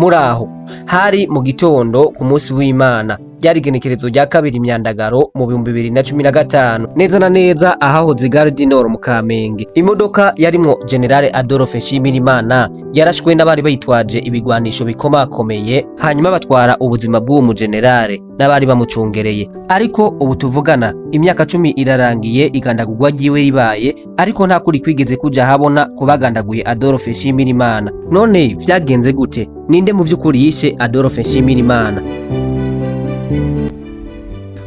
Muraho, hari mu gitondo ku munsi w'Imana, ryari igenekerezo rya 2 Myandagaro mu 2015, neza na neza ahahoze Gare du Nord mu Kamenge. Imodoka yarimwo General Adolphe Nshimirimana yarashwe n'abari bayitwaje ibigwanisho bikomakomeye, hanyuma batwara ubuzima bw'uwo mugenerale n'abari bamucungereye. Ariko ubu tuvugana imyaka 10 irarangiye igandagurwa ryiwe ribaye, ariko nta kuri kwigeze kuja habona kubagandaguye Adolphe Nshimirimana. None vyagenze gute? Ninde mu vy'ukuri yishe Adolphe Nshimirimana?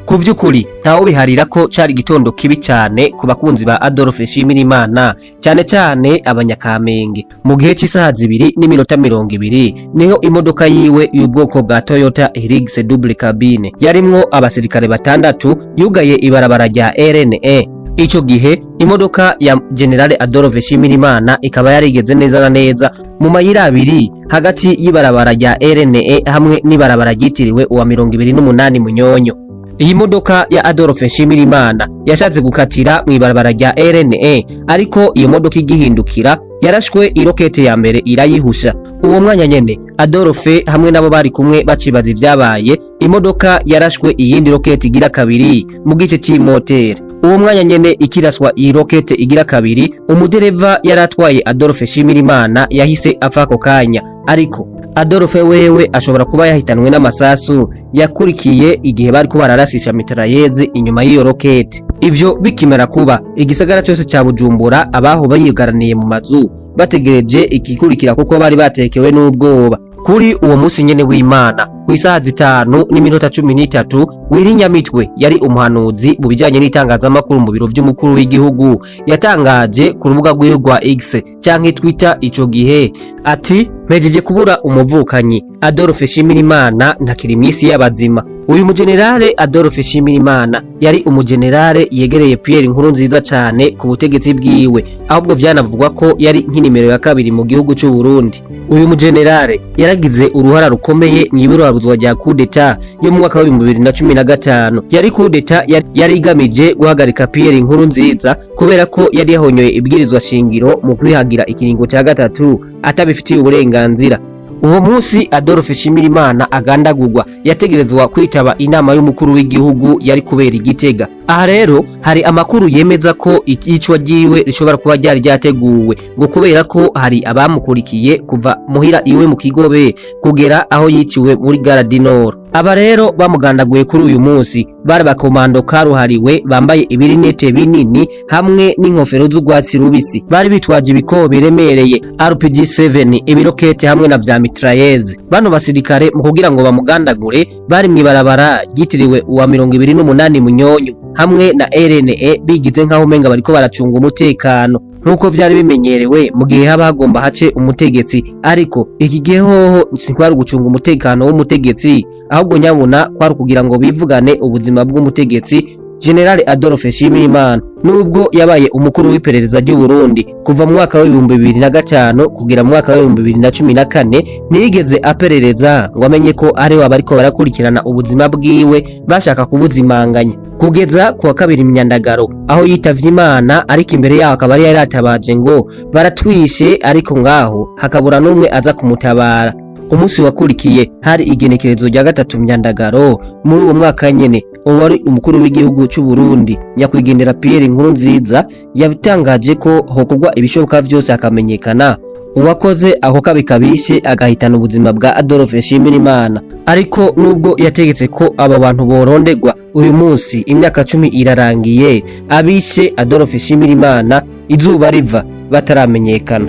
Ku vy'ukuri ntawe ubiharira ko cari igitondo kibi cane ku bakunzi ba Adolphe Nshimirimana, cane cane abanyakamenge. Mu gihe c'isaha 2:20 niho imodoka yiwe y'ubwoko bwa Toyota Hilux double cabine yarimwo abasirikare batandatu yugaye ibarabara rya RNE. Ico gihe imodoka ya General Adolphe Nshimirimana ikaba yarigeze neza na neza mu mayira abiri hagati y'ibarabara rya RNE hamwe n'ibarabara ryitiriwe uwa 28 Munyonyo. Iyi modoka ya Adolphe Nshimirimana yashatse gukatira mu ibarabara rya RNE, ariko iyo modoka igihindukira yarashwe irokete ya mbere irayihusha. Uwo mwanya nyene Adolphe hamwe nabo bari kumwe bacibaza ivyabaye, imodoka yarashwe iyindi rokete igira kabiri mu gice c'imoteri. Uwo mwanya nyene ikiraswa iyi rokete igira kabiri, umudereva yaratwaye Adolphe Nshimirimana yahise apfa ako kanya, ariko Adolphe wewe ashobora kuba yahitanwe n'amasasu yakurikiye igihe bariko bararasisha mitrailleuses inyuma y'iyo rokete. Ivyo bikimara kuba, igisagara cose ca Bujumbura abaho bayigaraniye mu mazu bategereje igikurikira, kuko bari batekewe n'ubwoba. Kuri uwo musi nyene w'Imana ku isaha 5:13, Willy Nyamitwe yari umuhanuzi mu bijanye n'itangazamakuru mu biro vy'umukuru w'igihugu yatangaje ku rubuga rwiwe rwa X canke Twitter ico gihe ati: "Mpejeje kubura umuvukanyi Adolphe Nshimirimana, ntakiri mw'isi y'abazima." Uyu mugenerale Adolphe Nshimirimana yari umugenerale yegereye Pierre Nkurunziza cane ku butegetsi bwiwe, ahubwo vyanavugwa ko yari nk'inimero ya kabiri mu gihugu c'u Burundi. Uyu mugenerale yaragize uruhara rukomeye mw'iburabuzwa rya coup d'état yo mu mwaka wa 2015. Yari coup d'état yari igamije guhagarika Pierre Nkurunziza kubera ko yari yahonyoye ibwirizwa shingiro mu kwihagira ikiringo ca gatatu atabifitiye uburenganzira. Uwo munsi Adolphe Nshimirimana agandagurwa yategerezwa kwitaba inama y'umukuru w'igihugu yari kubera Igitega. Aha rero hari amakuru yemeza ko iyicwa ryiwe rishobora kuba ryari ryateguwe, ngo kubera ko hari abamukurikiye kuva muhira iwe mu Kigobe kugera aho yiciwe muri Gare du Nord. Aba rero bamugandaguye kuri uyu munsi bari abakomando karuhariwe bambaye ibirinete binini hamwe n'inkofero z'urwatsi rubisi, bari bitwaje ibikoho biremereye, RPG-7, ibirokete hamwe na vya mitrailleuses. Bano basirikare mu kugira ngo bamugandagure bari mw'ibarabara ryitiriwe uwa 28 Munyonyo hamwe na RNE, bigize nkaho umenga bariko baracunga umutekano nk'uko vyari bimenyerewe mu gihe haba hagomba hace umutegetsi. Ariko iki gihe hoho si kwari gucunga umutekano w'umutegetsi, ahubwo nyabuna kwari kugira ngo bivugane ubuzima bw'umutegetsi General Adolphe Nshimirimana. Nubwo yabaye umukuru w'iperereza ry'u Burundi kuva mu mwaka wa 2005 kugera mu mwaka wa 2014, ntiyigeze aperereza ngo amenye ko ari we bariko barakurikirana ubuzima bwiwe bashaka kubuzimanganya, kugeza ku wa 2 Myandagaro aho yitavye Imana. Ariko imbere yaho akaba yari yaratabaje ngo baratwishe, ariko ngaho hakabura n'umwe aza kumutabara. Umunsi wakurikiye hari igenekerezo rya 3 Myandagaro muri uwo mwaka nyene, uwari umukuru w'igihugu c'u Burundi nyakwigendera Pierre Nkurunziza yabitangaje ko hokorwa ibishoboka vyose hakamenyekana uwakoze ako kabi kabishe agahitana ubuzima bwa Adolphe Nshimirimana. Ariko nubwo yategetse ko abo bantu borondegwa, uyu munsi imyaka 10 irarangiye abishe Adolphe Nshimirimana izuba riva bataramenyekana.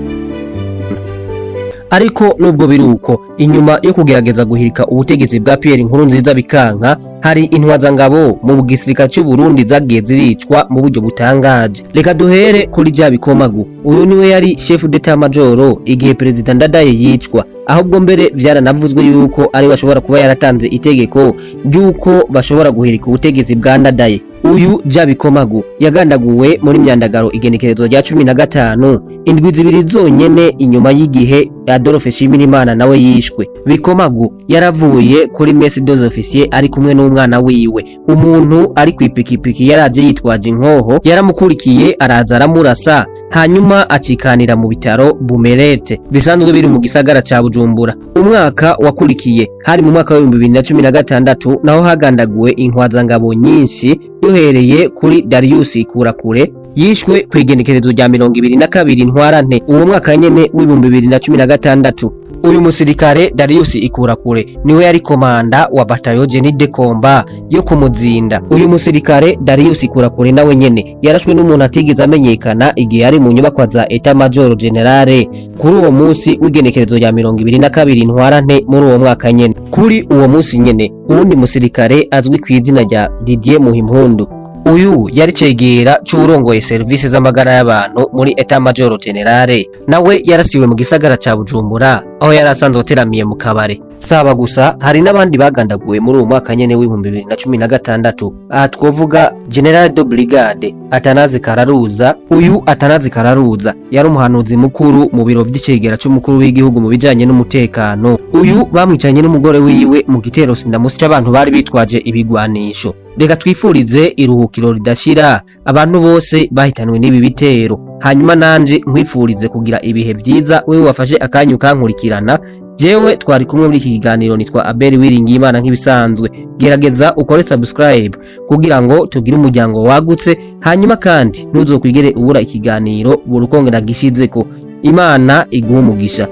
Ariko nubwo biruko, inyuma yo kugerageza guhirika ubutegetsi bwa Pierre Nkurunziza bikanka, hari intwazangabo mu gisirikare cy'u Burundi zagiye ziricwa mu buryo butangaje. Reka duhere kuri bya bikomagu. Uyu niwe yari chef d'état major igihe Perezida Ndadaye yicwa, ahubwo mbere vyaranavuzwe yuko ari bashobora kuba yaratanze itegeko ry'uko bashobora guhirika ubutegetsi bwa Ndadaye. Uyu Bikomagu yagandaguwe muri Myandagaro igenekerezo rya 15, indwi 2 zonyene inyuma y'igihe Adolphe Nshimirimana nawe yishwe. Bikomagu yaravuye kuri messe des officiers ari kumwe n'umwana wiwe. Umuntu ari kwipikipiki yaraje yitwaje inkoho yaramukurikiye, araza aramurasa. Hanyuma acikanira mu bitaro Bumerete bisanzwe biri mu gisagara ca Bujumbura. Umwaka wakurikiye, hari mu mwaka wa 2016, naho hagandaguwe intwazangabo nyinshi, duhereye kuri Darius Kurakure yishwe kw'igenekerezo rya 22 Ntwarante uwo mwaka nyene w'2016. Uyu musirikare Darius Ikurakure niwe yari komanda wa batayo Génie de Combat yo kumuzinda. Uyu musirikare Darius Ikurakure nawe nyene yarashwe n'umuntu atigeze amenyekana igihe yari mu nyubakwa za État-Major Général kuri uwo munsi w'igenekerezo rya 22 Ntwarante muri uwo mwaka nyene. Kuri uwo munsi nyene, uwundi musirikare azwi ku izina rya Didier Muhimpundu, uyu yari cegera c'uwurongoye serivisi z'amagara y'abantu muri État-Major Général, nawe yarasiwe mu gisagara ca Bujumbura aho yari asanzwe ateramiye mu kabare. Saba gusa, hari n'abandi bagandaguwe muri uwo mwaka nyene w'2016. Aha twovuga Général de Brigade Atanazi Kararuza. Uyu Atanazi Kararuza yari umuhanuzi mukuru mu biro vy'icegera c'umukuru w'igihugu mu bijanye n'umutekano. Uyu bamwicanye n'umugore wiwe mu gitero sindamusi c'abantu bari bitwaje ibigwanisho. Reka twifurize iruhukiro ridashira abantu bose bahitanwe n'ibi bitero, hanyuma nanje nkwifurize kugira ibihe vyiza, wewe wafashe akanya ukankurikirana. Jewe twari kumwe muri iki kiganiro nitwa Abel Wiringiyimana. Nk'ibisanzwe, gerageza ukore subscribe kugira ngo tugire umuryango wagutse, hanyuma kandi ntuzokwigere ubura ikiganiro buri uko ngenda gishizeko. Imana iguhe umugisha.